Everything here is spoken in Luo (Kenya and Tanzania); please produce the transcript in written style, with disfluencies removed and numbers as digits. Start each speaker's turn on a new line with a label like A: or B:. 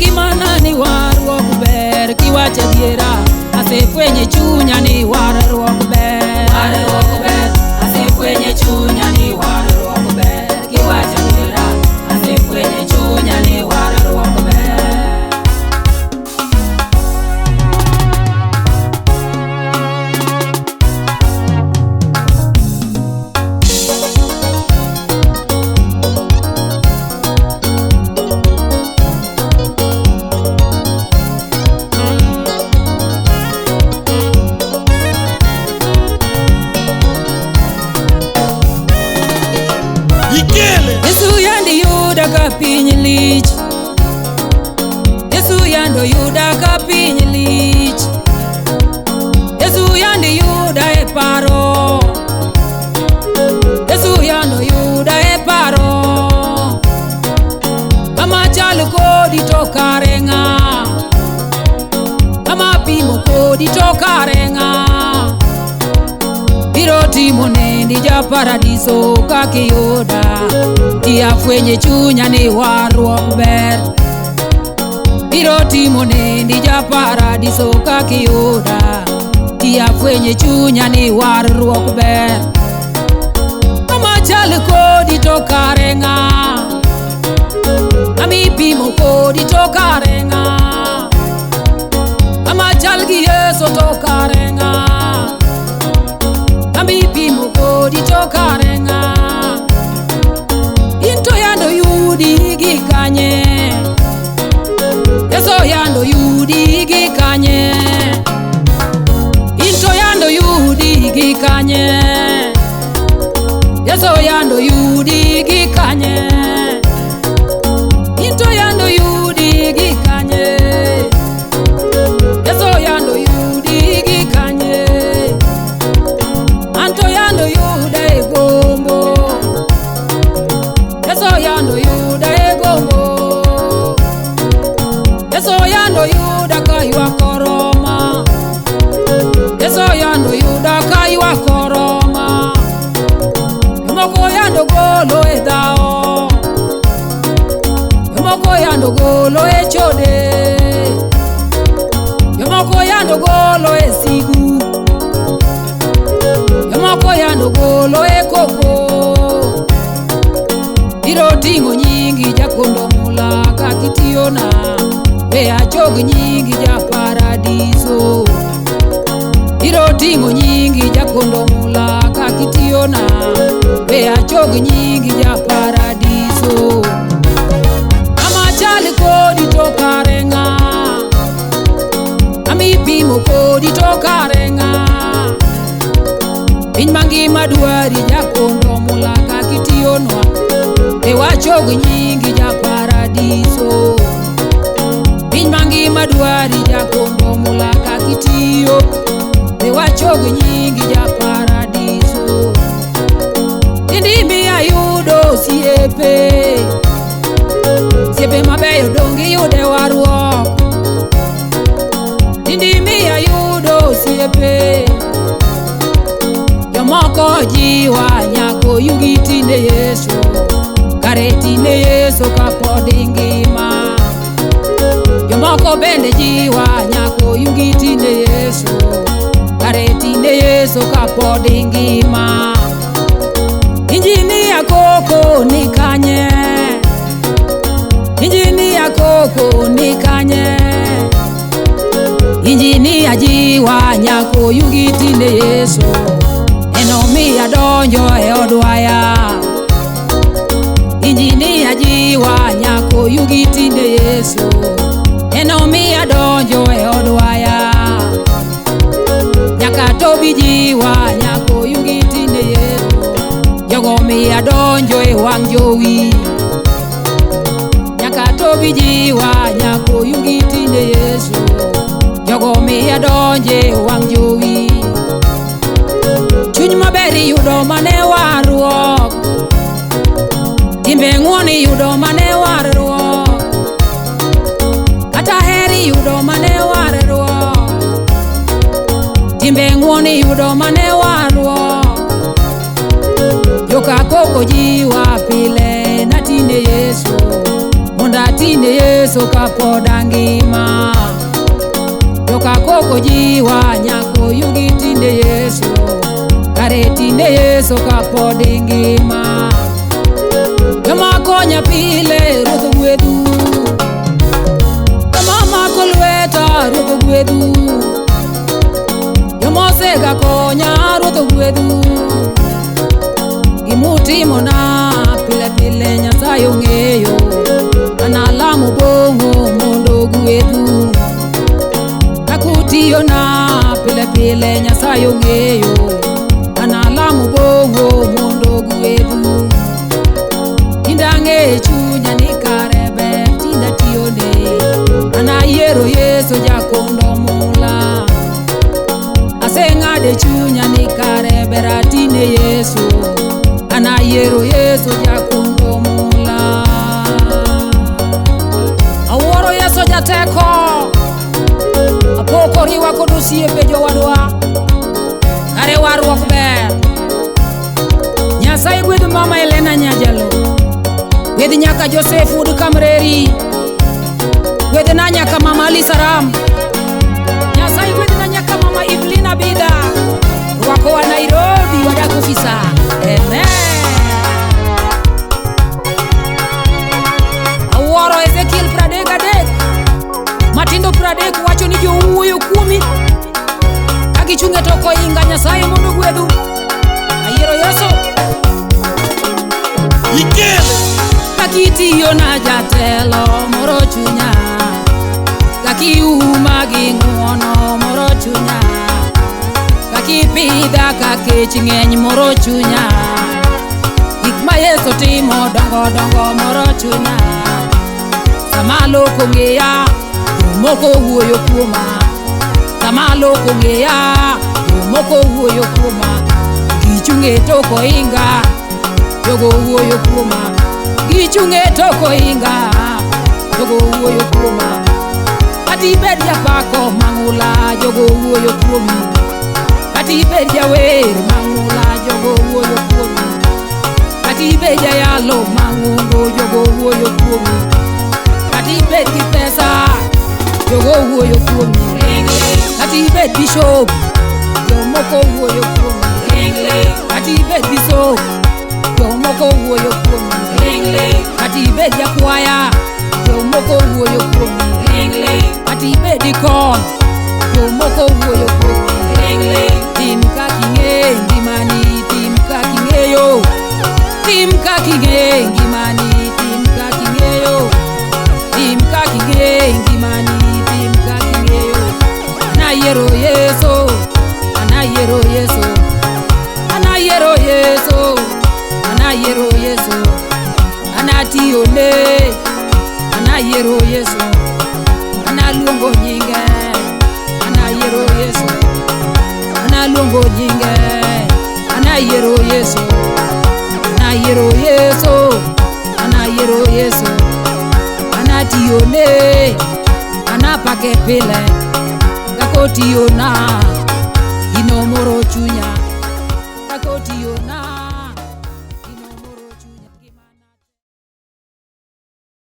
A: ngimana ni warruok ber kiwacho adiera asefwenye chunya ni warruok ber warruok ber asefwenye chunya ni warruok ber kiwacho adiera asefwenye chunya ni warruok ber. Yesu yandi yuda ka piny lich Yesu yando yuda ka piny lich Yesu yandi yuda e paro Yesu yando yuda e paro Kama chal kodi to kare ng'a Kama pimo kodi to kare ng'a Biro timo nendi ja paradiso kakiyuda Ti afwenye chunya ni warruok ber Biro timo nendi ja paradiso kakiyuda Ti afwenye chunya ni warruok ber Kama chal kodi to kare ng'a Kama ipimo kodi to kare ng'a Kama chal gi Yesu to kare ng'a Kama ipimo kodi to kare ng'a Into yando yudi gi kanye Yesu yando yudi gi kanye Into yando yudi gi kanye Yesu yando yudi gi kanye Into yando yudi gi kanye Yesu yando yudi gi kanye Anto yando yuda e gombo Yesu yando yuda e gombo Yesu yando yuda ka ywak oroma Yesu yando yuda ka ywak oroma Jomoko yando golo e dhao Jomoko yando golo e chode Jomoko yando golo e sigu Jomoko yando golo e koko Biro ting'o nyingi jakondo mula kakitiyona We achog nyingi ja paradiso Biro ting'o nyingi jakondo mula kakitiyona We achog nyingi ja paradiso Kama chal kodi to kare ng'a Kama ipimo kodi to kare ng'a Piny mangima dwari jakondo mula kakitiyonwa We wachog nyingi ja paradiso Piny mangima dwari jakondo mula kakitiyo We wachog nyingi ja paradiso Tindi ayudo osiepe Osiepe mabeyo donge iyude warruok Tindi ayudo osiepe Jomoko jiwa nyako yugi tinde Yesu Kare tinde Yesu kapod ingima Jomoko bende jiwa nyako yugi tinde Yesu Kare tinde Yesu kapod ingima Injinia koko ni kanye Injinia koko ni kanye Injinia jiwa nyako yugi tinde Yesu Enomiya donjo e odwaya Injinia jiwa nyako yugi tinde Yesu Enomiya donjo e odwaya Nyaka tobi jiwa nyako yugi tinde Yesu Jogo miya donjo e wang' jowi Nyaka tobi jiwa nyako yugi tinde Yesu Jogo miya donjo e wang' jowi Chuny maber iyudo mane warruok Timbe ng'uono iyudo mane warruok Kata heri iyudo mane warruok Timbe ng'uono iyudo mane warruok Joka koko jiwa pile natinde Yesu Mondo Anatine Yesu kapod angima. Joka koko jiwa nyako yugi tinde Yesu, kare tinde Yesu kapod ingima. Joma konya pile Ruoth ogwedhu, joma mako lweta Ruoth ogwedhu, joma osega konya Ruoth ogwedhu. Gimutimona pile pile Nyasaye ong'eyo, analamo bong'o mondo ogwedhu. Kakutiyona pile pile Nyasaye ong'eyo, analamo bong'o mondo ogwedhu. Tinde chunya ni kare ber tinde atiyone, anayiero Yesu jakondo mula. Aseng'ado chunya ni kare ber atine Yesu, anayiero Yesu jakondo mula. Awuoro Yesu jateko, apok oriwa kod osiepe jowadwa, kare warruok ber. Nyasaye gwedh mama Elena Nyajalo, gwedh nyaka Joseph wuod Kamreri, gwedhna nyaka mama Ali Saram. Nyasaye gwedhna nyaka mama Evelyn Abida, rwakowa Nairobi wadak ofisa. Amen. Awuoro Ezekiel 33 matindo 30 wacho ni jowuoyo kuomi ka gichung' e tok ohinga. Nyasaye mondo ogwedhu. Ayiero Yesu.
B: Ikele.
A: Kakitiyo na jatelo moro chunya, kakiuma gi ng'uono moro chunya, kakipidha ka kech ng'eny moro chunya, gik ma Yesu timo dongo dongo moro chunya. Sama loko ng'eya, jomoko wuoyo kuoma, sama loko ng'eya, jomoko wuoyo kuoma, gichung' e tok ohinga, jogo wuoyo kuoma, gichung' e tok ohinga, jogo wuoyo kuoma. Kata ibed japako mang'ula, jogo wuoyo kuomi, kata ibed jawer mang'ula, jogo wuoyo kuomi, kata ibed jayalo mang'ongo, jogo wuoyo kuomi, kata ibed gi pesa, jogo wuoyo kuomi, kata ibed bishop, jomoko wuoyo kuomi, kata ibed bishop, jomoko wuoyo kuomi, kata ibed jakwaya, jomoko wuoyo kuomi, kata ibed dikon, jomoko wuoyo kuomi. Tim kaka ing'e ngimani, tim kaka ing'eyo, tim kaka ing'e ngimani, tim kaka ing'eyo, tim kaka ing'e ngimani, tim kaka ing'eyo. Anayiero Yesu, anayiero Yesu, anayiero Yesu, anayiero Yesu, anatiyone, anayiero Yesu, analuongo nyinge, anayiero Yesu, analuongo nyinge, anayiero Yesu, anayiero Yesu, anayiero Yesu, anatiyone, anapake pile, kakotiyona.